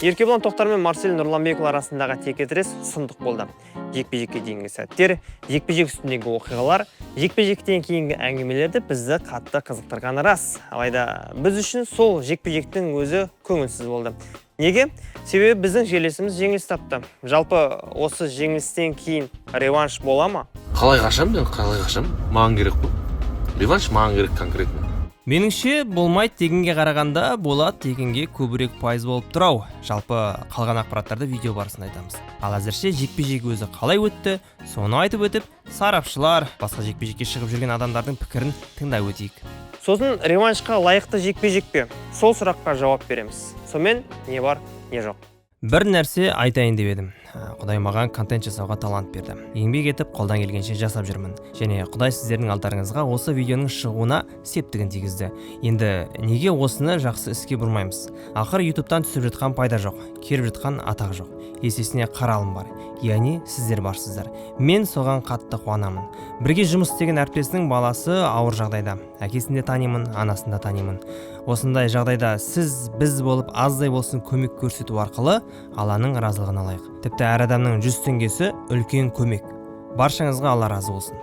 Еркебұлан Тоқтар мен Марсель Нұрланбекұлы арасындағы текетірес сұмдық болды. Жекпе-жекке дейінгі сәттер, жекпе-жек үстіндегі оқиғалар, жекпе-жектен кейінгі әңгімелерді бізді қатты қызықтырғаны рас. Алайда біз үшін сол жекпе-жектің өзі көңілсіз болды. Неге? Себебі біздің жерлесіміз жеңіліс тапты. Жалпы осы жеңілістен кейін реванш бола ма? Қалай қашам мен, қалай қашам? Маған керек қой реванш, маған керек конкретно. Меніңше, болмайды дегенге қарағанда болады дегенге көбірек пайыз болып тұр ау. Жалпы қалған ақпараттарды видео барысында айтамыз. Ал әзірше жекпе-жек өзі қалай өтті, соны айтып өтіп, сарапшылар, басқа жекпе-жекке шығып жүрген адамдардың пікірін тыңдап өтейік. Сосын реваншқа лайықты жекпе-жек пе? Сол сұраққа жауап береміз. Сонымен не бар, не жоқ. Бір нәрсе айтайын деп едім. Құдай маған контент жасауға талант берді. Еңбек етіп, қолдан келгенше жасап жүрмін. Және Құдай сіздердің алдарыңызға осы видеоның шығуына септігін тигізді. Енді неге осыны жақсы іске бұрмаймыз? Ақыры ютубтан түсіп жатқан пайда жоқ, келіп жатқан атақ жоқ. Есесіне қаралым бар. Яғни сіздер барсыздар. Мен соған қатты қуанамын. Бірге жұмыс істеген әріптесінің баласы ауыр жағдайда. Әкесін де танимын, анасын да танимын. Осындай жағдайда сіз, біз болып аздай болсын көмек көрсету арқылы Алланың разылығын алайық. Тіпті әр адамның 100 теңгесі үлкен көмек. Баршаңызға Алла разы болсын.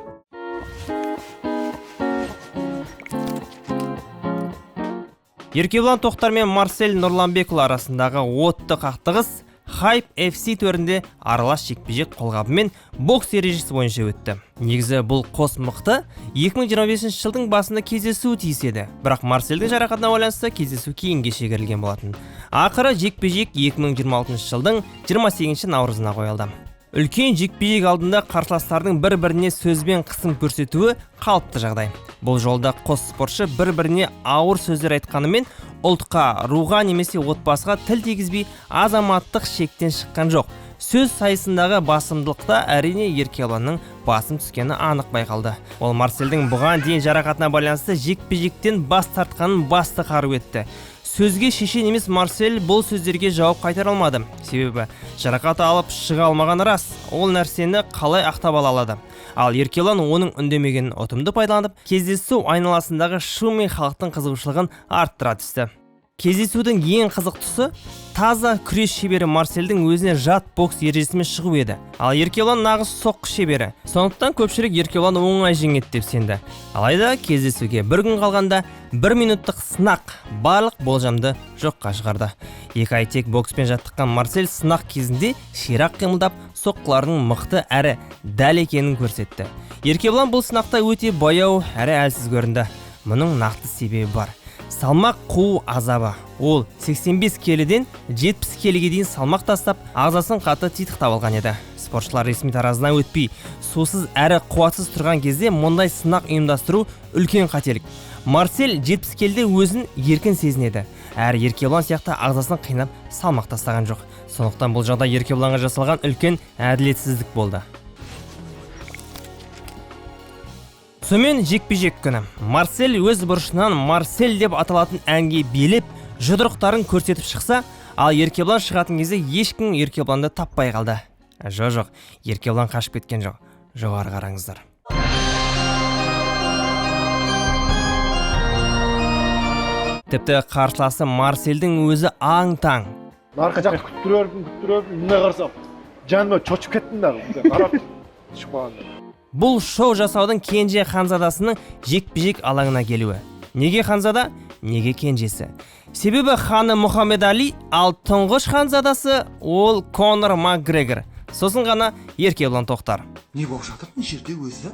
Еркебұлан Тоқтар мен Марсель Нұрланбекұлы арасындағы отты қақтығыс Хайп FC төрінде аралас жекпе-жек қолғабымен бокс ережесі бойынша өтті. Негізі бұл қос мықты 2025 жылдың басында кездесуі тиіс еді. Бірақ Марсельдің жарақатына байланысты кездесу кейінге шегерілген болатын. Ақыры жекпе-жек 2026 жылдың 28 наурызына қойылды. Үлкен жекпе-жек алдында қарсыластардың бір-біріне сөзбен қысым көрсетуі қалыпты жағдай. Бұл жолда қос спортшы бір-біріне ауыр сөздер айтқанымен ұлтқа, руға немесе отбасыға тіл тигізбей азаматтық шектен шыққан жоқ. Сөз сайысындағы басымдылықта әрине Еркебұланның басым түскені анық байқалды. Ол Марсельдің бұған дейін жарақатына байланысты жекпе-жектен бас тартқанын басты қару етті. Сөзге шешен емес Марсель бұл сөздерге жауап қайтара алмады. Себебі жарақат алып шыға алмаған рас, ол нәрсені қалай ақтап ала алады? Ал Еркебұлан оның үндемегенін ұтымды пайдаланып, кездесу айналасындағы шу мен халықтың қызығушылығын арттыра түсті. Кездесудің ең қызық тұсы таза күрес шебері Марсельдің өзіне жат бокс ережесімен шығу еді. Ал Еркебұлан нағыз соққы шебері. Сондықтан көпшілік Еркебұлан оңай жеңеді деп сенді. Алайда кездесуге бір күн қалғанда бір минуттық сынақ барлық болжамды жоққа шығарды. 2 ай тек бокспен жаттыққан Марсель сынақ кезінде ширақ қимылдап, соққыларының мықты әрі дәл екенін көрсетті. Еркебұлан бұл сынақта өте баяу әрі әлсіз көрінді. Мұның нақты себебі бар. Салмақ қуу азабы. Ол 85 келіден 70 келіге дейін салмақ тастап, ағзасын қатты титықтап алған еді. Спортшылар ресми таразынан өтпей, сусыз әрі қуатсыз тұрған кезде мұндай сынақ ұйымдастыру үлкен қателік. Марсель 70 келіде өзін еркін сезінеді. Әрі Еркебұлан сияқты ағзасын қинап салмақ тастаған жоқ. Сондықтан бұл жағдай Еркебұланға жасалған үлкен әділетсіздік болды. Сонымен жекпе-жек күні. Марсель өз бұрышынан Марсель деп аталатын әнге билеп, жұдырықтарын көрсетіп шықса, ал Еркебұлан шығатын кезде ешкім Еркебұланды таппай қалды. Жоқ, Еркебұлан қашып кеткен жоқ. Жоғары қараңыздар. Тіпті қарсыласы Марсельдің өзі аң-таң. Арқа жақты күттіріп, күттіріп, мына қарасам, жаныма чочуп кеттім дағы. Қарап түшіп қалғанда. Бұл шоу жасаудың кенже ханзадасының жекпе-жек алаңына келуі. Неге ханзада, неге кенжесі? Себебі ханы Мұхаммед Али, ал тұңғыш ханзадасы ол Конор Макгрегор. Сосын ғана Еркебұлан Тоқтар. Не болып жатыр мына жерде өзі?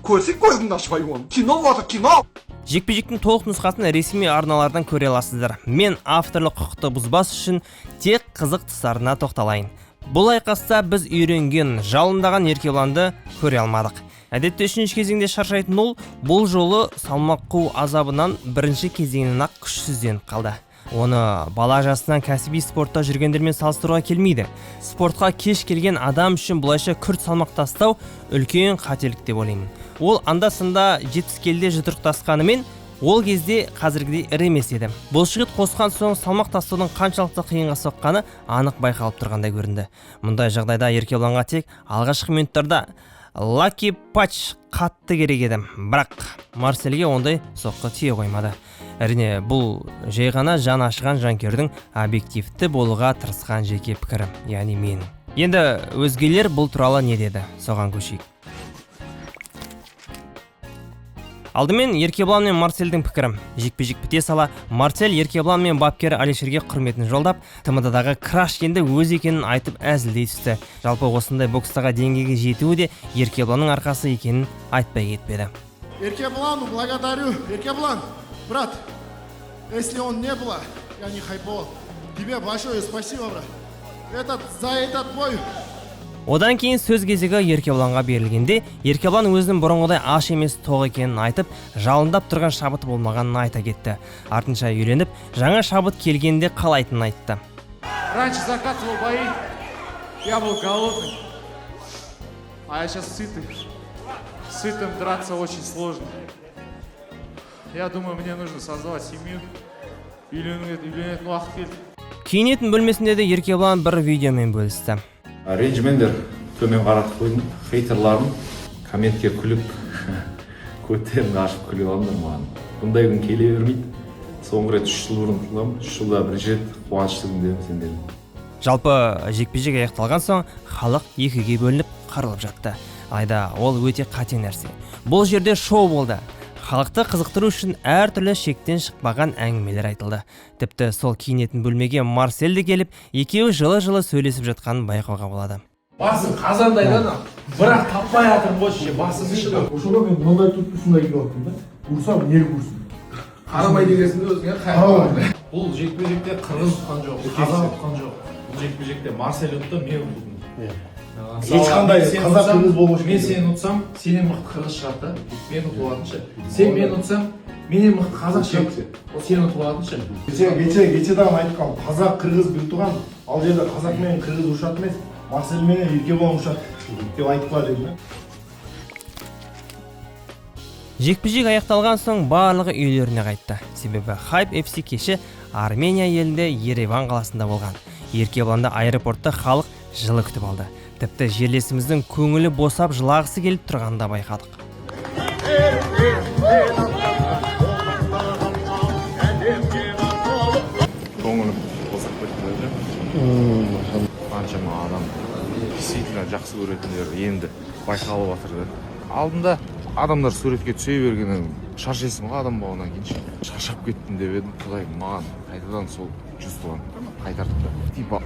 Көрсек көзімді ашпай оны. Кино болып жатыр, кино! Жекпе-жектің толық нұсқасын ресми арналардан көре аласыздар. Мен авторлық құқықты бұзбас үшін тек қызық тұстарына тоқталайын. Бұл айқаста біз үйренген, жалындаған Еркебұланды көре алмадық. Әдетте үшінші кезеңде шаршайтын ол бұл жолы салмақ қуу азабынан бірінші кезеңнен-ақ күшсізденіп қалды. Оны бала жасынан кәсіби спортта жүргендермен салыстыруға келмейді. Спортқа кеш келген адам үшін бұлайша күрт салмақ тастау үлкен қателік деп ойлаймын. Ол анда-санда 70 келіде жұдырықтасқанымен ол кезде қазіргідей ірі емес еді. Бұлшықет қосқан соң салмақ тастаудың қаншалықты қиынға соққаны анық байқалып тұрғандай көрінді. Мұндай жағдайда Еркебұланға тек алғашқы минуттарда лаки патч қатты керек еді. Бірақ Марсельге ондай соққы тие қоймады. Әрине, бұл жай ғана жан ашыған жанкүйердің объективті болуға тырысқан жеке пікірі, яғни менің. Енді өзгелер бұл туралы не деді, соған көшейік. Алдымен Еркебұлан мен Марсельдің пікірі. Жекпе-жек біте сала Марсель Еркебұлан мен бапкері Алишерге құрметін жолдап, ТМД-дағы краш енді өз екенін айтып әзілдей түсті. Жалпы осындай бокстағы деңгейге жетуі де Еркебұланның арқасы екенін айтпай кетпеді. Еркебулану благодарю. Еркебулан, брат, если он не было, я не хайповал. Тебе большое спасибо, брат. За этот бой. Одан кейін сөз кезегі Еркебұланға берілгенде, Еркебұлан өзінің бұрынғыдай аш емес, тоқ екенін айтып, жалындап тұрған шабыты болмағанын айта кетті. Артынша үйреніп, жаңа шабыт келгенде қалайтынын айтты. Раньше закатывал бои, я был голодный, а я сейчас сытый. Сытым драться очень сложно. Я думаю, мне нужно создавать семью. Үйленетін уақыт келді. Киінетін бөлмесінде де Еркебұлан бір видеомен бөлісті. Ренжімеңдер, төмен қаратып қойдым. Хейтерларым комментке күліп, көттерін ашып күліп алыңдар маған. Бұндай күн келе бермейді. Соңғы рет 3 жыл бұрын ұтылғанмын. 3 жылда бірінші рет қуанышты күндерім сендердің. Жалпы жекпе-жек аяқталған соң халық екіге бөлініп қырылып жатты. Алайда ол өте қате нәрсе. Бұл жерде шоу болды. Халықты қызықтыру үшін әртүрлі шектен шықпаған әңгімелер айтылды. Тіпті сол киінетін бөлмеге Марсель де келіп, екеуі жылы-жылы сөйлесіп жатқанын байқауға болады. Басым қазандай да, бірақ таппай жатырмын ғой ше, басым ше. Ошого мен мындай туруп ушундай кийип алыптым да. Урсам нерв урсун. Қарамай дегенсің өзіңе. Қарамай. Бұл жекпе-жекте қырғыз ұтқан жоқ, қазақ ұтқан жоқ. Бұл жекпе-жекте Марсель ұтты, мен ұтылдым. Ешқандай қазақ қырғыз болмаушы. Мен сені ұтсам, сенен мықты қырғыз шығады да, мен ұтып алатын ше. Сен мені ұтсаң, менен мықты қазақ шығады. Ол сен ұтып алатын ше. Кече дагы айткам, қазақ қырғыз бир тууган, ал жерде қазақ менен кыргыз урушат эмес, Марсель менен Еркебұлан урушат деп айтпа дедим да. Жекпе-жек аяқталған соң барлығы үйлеріне қайтты. Себебі Хайп FC кеші Армения елінде Ереван қаласында болған. Еркебұланды аэропортта халық жылы күтіп алды. Тіпті жерлесіміздің көңілі босап жылағысы келіп тұрғанын да байқадық. Көңілім босап кетті. Қаншама адам действительно жақсы көретіндер енді байқалып жатыр да. Алдында адамдар суретке түсе бергеннен шаршайсың ғой, адам болғаннан кейін ше. Шаршап кеттім деп едім, Құдай маған қайтадан сол чувствоны қайтарды да. Типа,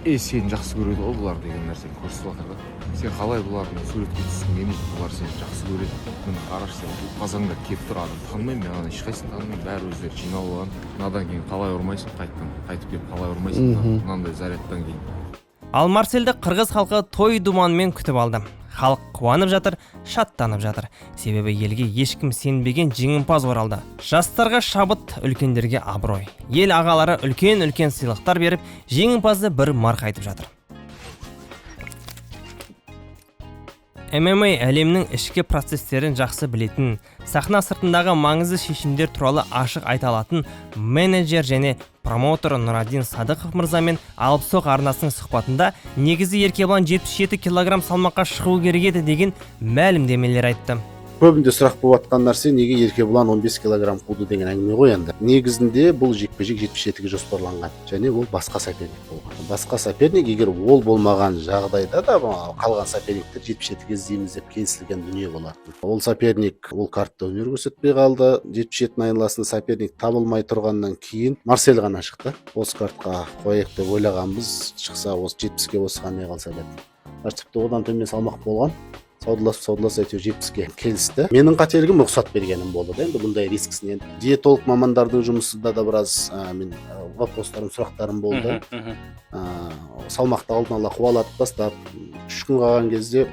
сені жақсы көреді ғой бұлар деген нәрсені көрсетіп жатыр да. Сен қалай бұлардың суретке түскің келмейді, бұлар сені жақсы көреді. Міне қарашы, сен ұлтқазаң да келіп тұр, адам танымаймын, мен ана ешқайсысын танымаймын, бәрі өздері жиналып алған. Мынадан кейін қалай ұрмайсың, қайтадан қайтып келіп қалай ұрмайсың, мынандай зарядтан кейін. Ал Марсельді қырғыз халқы той думанмен күтіп алды. Халық қуанып жатыр, шаттанып жатыр. Себебі елге ешкім сенбеген жеңімпаз оралды. Жастарға шабыт, үлкендерге абырой. Ел ағалары үлкен-үлкен сыйлықтар беріп, жеңімпазды бір марқайтып жатыр. ММА әлемнің ішкі процестерін жақсы білетін, сахна сыртындағы маңызды шешімдер туралы ашық айта алатын менеджер және промоутер Нұрадин Садықов мырзамен Алыпсоқ арнасының сұхбатында негізі Еркебұлан 77 килограмм салмаққа шығу керек еді деген мәлімдемелер айтты. Көбінде сұрақ болып жатқан нәрсе, неге Еркебұлан 15 килограмм қуды деген әңгіме ғой енді. Негізінде бұл жекпе-жек 77-ге жоспарланған және ол басқа соперник болған. Басқа соперник, егер ол болмаған жағдайда да қалған соперниктер 77-ге іздейміз деп келісілген дүние болатын. Ол соперник ол картта өнер көрсетпей қалды. 77-нің айналасында соперник табылмай тұрғаннан кейін Марсель ғана шықты. Осы картқа қояйық деп ойлағанбыз, шықса осы 70-ке болса қандай қалса деп. Бірақ тіпті одан төмен салмақ болған. Саудаласып, саудаласып әйтеуір 70-ке келісті. Менің қателігім рұқсат бергенім болды да, енді бұндай рискісін енді. Диетолог мамандардың жұмысында да біраз, мен, вопростарым, сұрақтарым болды. Салмақты алдын ала қуалатып тастап, 3 күн қалған кезде,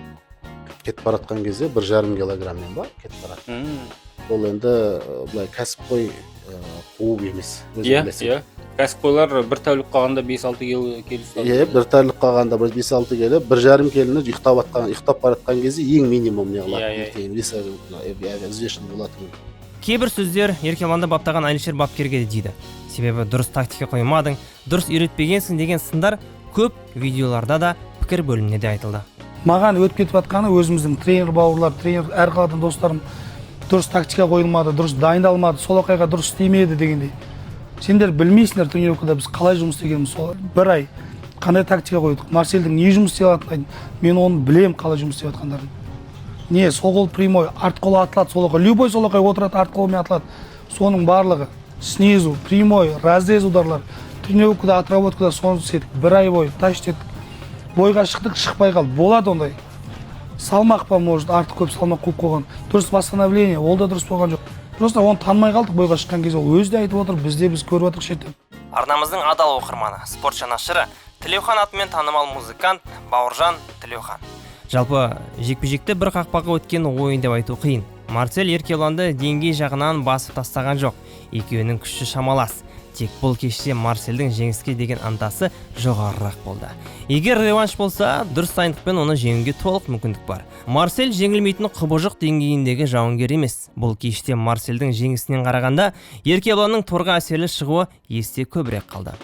кетіп бара жатқан кезде 1,5 килограмммен ба кетіп барады. Ол енді былай кәсіпқой қуу емес, өзің білесің. Кәсіпқойлар бір тәулік қалғанда 5-6 келі ұстады. Иә, бір тәулік қалғанда бір 5-6 келі, 1,5 келіні ұйықтап бара жатқан кезде ең минимум не қылады, ертең взвешенный болатын. Кейбір сөздер Еркебұланды баптаған Әлішер бапкерге де тиді. Себебі дұрыс тактика қоймадың, дұрыс үйретпегенсің деген сындар көп видеоларда да пікір бөлімінде де айтылды. Маған өтіп кетіп жатқаны өзіміздің тренер бауырлар, тренер әр қаладан достарым Дұрыс тактика қойылмады, дұрыс дайындалмады, солақайға дұрыс істемеді дегендей. Сендер білмейсіңдер, тренировкада біз қалай жұмыс істегенімізді, сол бір ай қандай тактика қойдық, Марсельдің не жұмыс істей алатынын айттым. Мен оны білемін, қалай жұмыс істеп жатқандарын. Не сол қол прямой, арт қолы атылады, солақай, любой солақай отырады, арт қолымен атылады. Соның барлығы снизу прямой, разрез ударлар. Тренировкада, отработкада соны істедік, бір ай бойы тащить еттік. Бойға шықтық, шықпай қалды, болады ондай. Салмақ па, может, артық көп салмақ қуып қойған. Дұрыс восстановление, ол да дұрыс болған жоқ. Просто оны танымай қалдық бойға шыққан кезде. Ол өзі де айтып отыр, біз де, біз көріп отырмық шеттен. Арнамыздың адал оқырманы, спорт жанашыры, Тілеухан атымен танымал музыкант Бауыржан Тілеухан. Жалпы, жекпе-жекті бір қақпаға өткен ойын деп айту қиын. Марсель Еркебұланды деңгей жағынан басып тастаған жоқ, екеуінің күші шамалас. Тек бұл кеште Марсельдің жеңіске деген ынтасы жоғарырақ болды. Егер реванш болса, дұрыс дайындықпен оны жеңуге толық мүмкіндік бар. Марсель жеңілмейтін құбыжық деңгейіндегі жауынгер емес. Бұл кеште Марсельдің жеңісінен қарағанда Еркебұланның торға әсерлі шығуы есте көбірек қалды.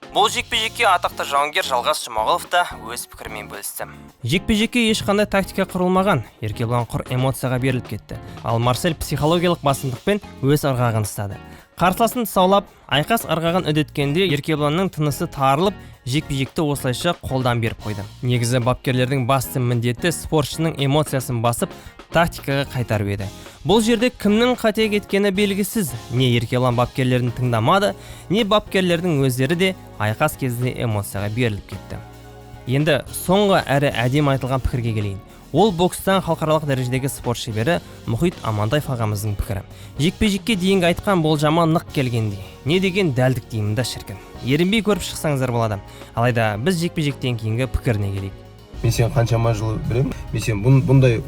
Бұл жекпе-жекке атақты жауынгер Жалғас Жұмағұлов та өз пікірімен бөлісті. Жекпе-жекке ешқандай тактика құрылмаған. Еркебұлан құр эмоцияға беріліп кетті. Ал Марсель психологиялық басымдықпен өз ырғағын ұстады. Қарсыласын тұсаулап, айқас ырғағын үдеткенде Еркебұланның тынысы тарылып, жекпе-жекті осылайша қолдан беріп қойды. Негізі, бапкерлердің басты міндеті спортшының эмоциясын басып, тактикаға қайтару еді. Бұл жерде кімнің қате кеткені белгісіз. Не Еркебұлан бапкерлерін тыңдамады, не бапкерлердің өздері де айқас кезінде эмоцияға беріліп кетті. Енді соңғы әрі әдемі айтылған пікірге келейін. Ол бокстан халықаралық дәрежедегі спорт шебері Мұхит Амантаев ағамыздың пікірі. Жекпе-жекке дейінгі айтқан болжамы нық келгендей. Не деген дәлдік деймін да, шіркін. Ерінбей көріп шықсаңыздар болады. Алайда біз жекпе-жектен кейінгі пікіріне келейік. Мен сені қаншама жыл білемін. Мен сен бұндай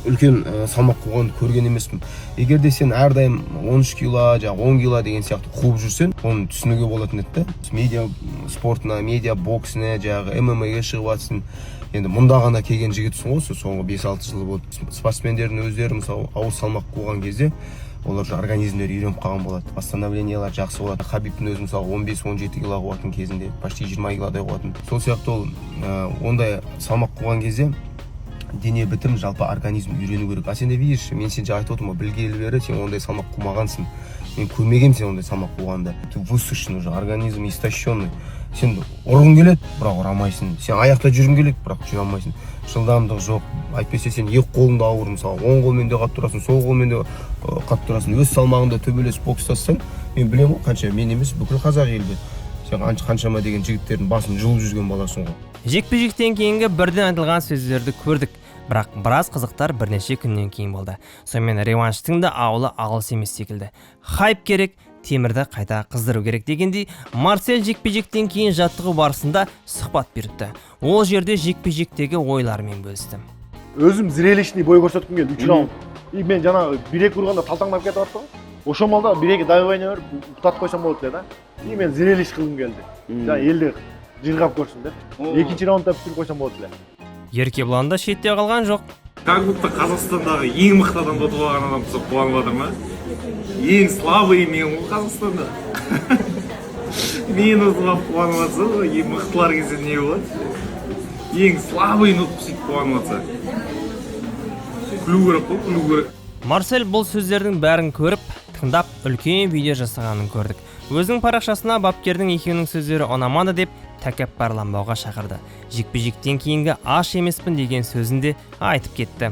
үлкен салмақ қуғанды көрген емеспін. Егер де сен әрдайым 13 кило, жаңағы 10 кило деген сияқты қуып жүрсең, оны түсінуге болатын еді да. Медиа спортына, медиа боксіне, жаңағы ММА-ге шығып жатсың. Енді мұнда ғана келген жігітсің ғой, сол соңғы 5-6 жыл болды. Спортсмендердің өздері, мысалы, ауыр салмақ қуған кезде олар уже организмдері үйреніп қалған болады, восстановлениялар жақсы болады. Хабибтің өзі, мысалы, 15-17 кило қуатын кезінде, почти 20 килодай қуатын. Сол сияқты ол ондай салмақ қуған кезде дене бітім, жалпы организм үйрену керек. А сен де, видишь, мен сен жаңа айтып отырмын ғой, білгелі бері сен ондай салмақ қумағансың. Мен көрмегенмін сен ондай салмақ қуғанды. Ты высушен уже, организм истощенный. Сен ұрғың келеді, бірақ ұра алмайсың. Сен аяқта жүргің келеді, бірақ жүре алмайсың, жылдамдық жоқ. Әйтпесе сен екі қолың да ауыр, мысалы, оң қолмен де қатты тұрасың, сол қолмен де қатты тұрасың. Өз салмағыңда төбелесіп, бокстассаң, мен білемін ғой қанша, мен емес, бүкіл қазақ елі біледі. Сен қаншама деген жігіттердің басын жұлып жүрген баласың ғой. Жекпе-жектен кейінгі бірден айтылған сөздерді көрдік. Бірақ біраз қызықтар бірнеше күннен кейін болды. Сонымен, реванштың да ауылы алыс емес секілді. Хайп керек, темірді қайта қыздыру керек дегендей, Марсель жекпе-жектен кейін жаттығу барысында сұхбат беріпті. Ол жерде жекпе-жектегі ойларымен бөлісті. Өзүм зрелищный бой көрсөткүм келди, үч раунд. И мен жанагы бир эки урганда талтаңдап кетип атты го, ошол маалда бир эки добивание берип, утатып койсом болот эле да. И мен зрелищ кылгым келди, жана элди жыргап көрсүн деп. Экинчи раундда бүтүрүп койсом болот эле. Еркебұлан да шетте қалған жоқ. Как будто Қазақстандағы ең мықты адамды ұтып алған адам ұқсап қуанып жатыр ма? Ең слабый мен ғой Қазақстанда. Мені ұтып алып қуанып жатса, ең мықтылар келсе не болады? Ең слабыйын ұтып, сөйтіп қуанып жатса, күлу керек қой, күлу керек. Марсель бұл сөздердің бәрін көріп, тыңдап, үлкен видео жасағанын көрдік. Өзінің парақшасына бапкердің екеуінің сөздері ұнамады деп, тәкаппарланбауға шақырды. Жекпе-жектен кейінгі аш емеспін деген сөзін де айтып кетті.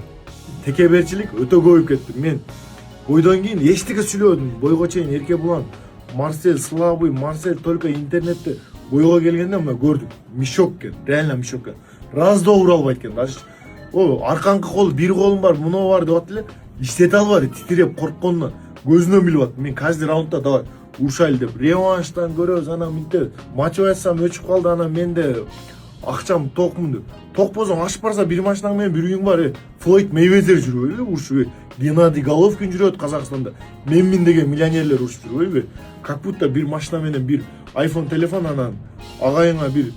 Текеберчилик өтө көбөйүп кетти. Мен бойдон кийин эчтеке сүйлөбөдүм. Бойго чейин Эркебулан, Марсель слабый, Марсель только интернетте. Бойго келгенде мына көрдүк, мешок экен, реально мешок экен. Раз да ура албайт экен даже. О, аркаңкы кол, бир колум бар, муну бар деп атты эле, иштете албады, титиреп, коркконунан көзүнөн билип атты. Мен каждый раундда давай урушайлы деп, реванштан көрөбүз, анан мынтебиз, мотивациям өчүп калды, анан менде акчам токмун деп. Ток болсоң, ашып барса, бир машинаң менен бир үйүң бар. Флойд Мейвезер жүрбөйбү урушуп, Геннадий Головкин жүрөт Казакстанда, менмин деген миллионерлер урушуп жүрбөйбү? Как будто бир машина менен бир айфон телефон, анан агайыңа бир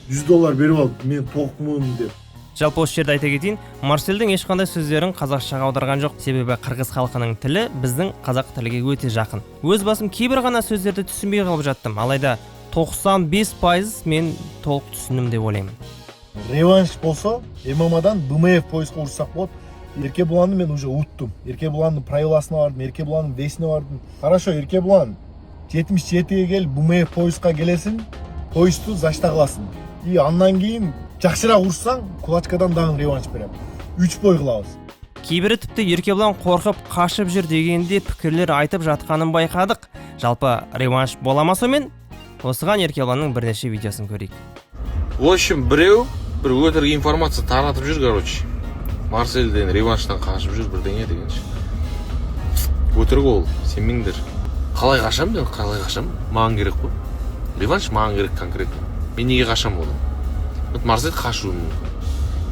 100 доллар берип алып, мен токмун деп. Жалпы, осы жерде айта кетейін, Марсельдің ешқандай сөздерін қазақшаға аударған жоқ. Себебі қырғыз халқының тілі біздің қазақ тіліге өте жақын. Өз басым кейбір ғана сөздерді түсінбей қалып жаттым. Алайда 95% мен толық түсіндім деп ойлаймын. Реванш болсо, ММАдан БМФ поясқа урушсак болот. Еркебуланды мен уже уттум. Еркебуландын правиласына бардым, Еркебуландын весине бардым. Хорошо, Еркебулан, 77-ге кел, БМФ пояска келесиң, поясту защита кыласың. И андан кийин жакшыраак урушсаң, кулачкадан дагы реванш берем. Үч бой кылабыз. Кейбірі тіпті Еркебұлан қорқып қашып жүр дегенде пікірлер айтып жатқанын байқадық. Жалпы, реванш бола ма сонымен? Осыған Еркебұланның бірнеше видеосын көрейік. В общем, біреу бір өтірік информация таратып жүр, короче, Марсельден реванштан қашып жүр бірдеңе деген ше. Өтірік ол, сенбеңдер. Қалай қашамын мен, қалай қашамын? Маған керек қой реванш, маған керек конкретно. Мен неге қашамын одан? Вот Марсель қашуы мүмкін,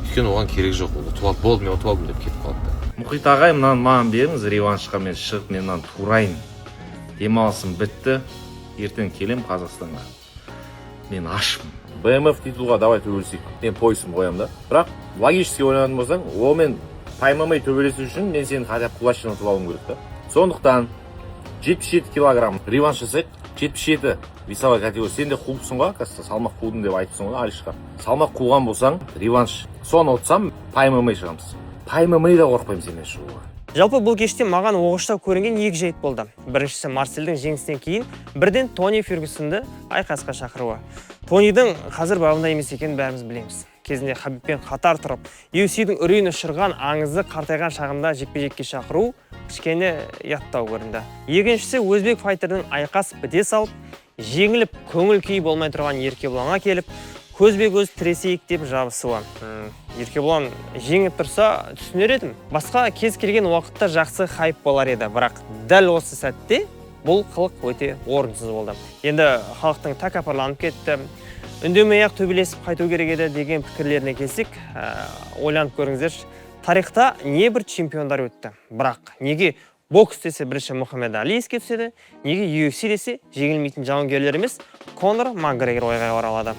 өйткені оған керек жоқ, ол ұтып алды, болды, мен ұтып алдым деп кетіп қалады да. Мұхит ағай, мынаны маған беріңіз реваншқа, мен шығып, мен мынаны турайын. Демалысым бітті, ертең келем Қазақстанға, мен ашпын. БМФ титулға давай төбелесейік. Мен поясым қоямын да. Бірақ логически ойланатын болсаң, онымен по ММА төбелесу үшін мен сені хотя бы кулачный ұтып алуым керек та. Сондықтан 77 килограмм реванш жасайық. 77 весовая категория. Сен де қуыпсың ғой, оказывается, салмақ қудым деп айтыпсың ғой Алишқа. Салмақ қуған болсаң, реванш. Соны ұтсам, по ММА шығамыз. По ММА да қорықпаймын сенен шығуға. Жалпы, бұл кеште маған оғаштау көрінген екі жайт болды. Біріншісі — Марсельдің жеңістен кейін бірден Тони Фергюсонды айқасқа шақыруы. Тонидің қазір бабында емес екенін бәріміз білеміз. Кезінде Хабибпен қатар тұрып, UFC-дің үрейін ұшырған аңызды қартайған шағында жекпе-жекке шақыру кішкене ұяттау көрінді. Екіншісі — өзбек файтердің айқас біте салып, жеңіліп, көңіл күйі болмай тұрған Еркебұланға келіп, көзбе көз тіресейік деп жабысуы. Еркебұлан жеңіп тұрса, түсінер едім. Басқа кез келген уақытта жақсы хайп болар еді, бірақ дәл осы сәтте бұл қылық өте орынсыз болды. Енді халықтың тәкаппарланып кетті, үндемей ақ төбелесіп қайту керек еді деген пікірлеріне келсек, ойланып көріңіздерші. Тарихта небір чемпиондар өтті, бірақ неге бокс десе, бірінші Мұхаммед Али еске түседі? Неге UFC десе, жеңілмейтін жауынгерлер емес, Конор Макгрегор ойға оралады?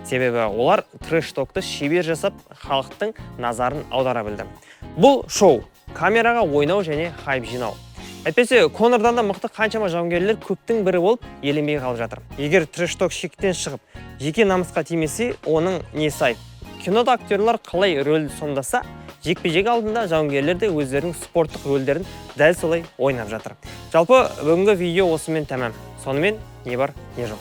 Себебі олар трэш-токты шебер жасап, халықтың назарын аудара білді. Бұл шоу, камераға ойнау және хайп жинау. Әйтпесе Конордан да мықты қаншама жауынгерлер көптің бірі болып еленбей қалып жатыр. Егер трэш-ток шектен шығып, жеке намысқа тимесе, оның несі айып? Кинода актерлар қалай рөл сомдаса, жекпе-жек алдында жауынгерлер де өздерінің спорттық рөлдерін дәл солай ойнап жатыр. Жалпы, бүгінгі видео осымен тәмам. Сонымен, не бар, не жоқ.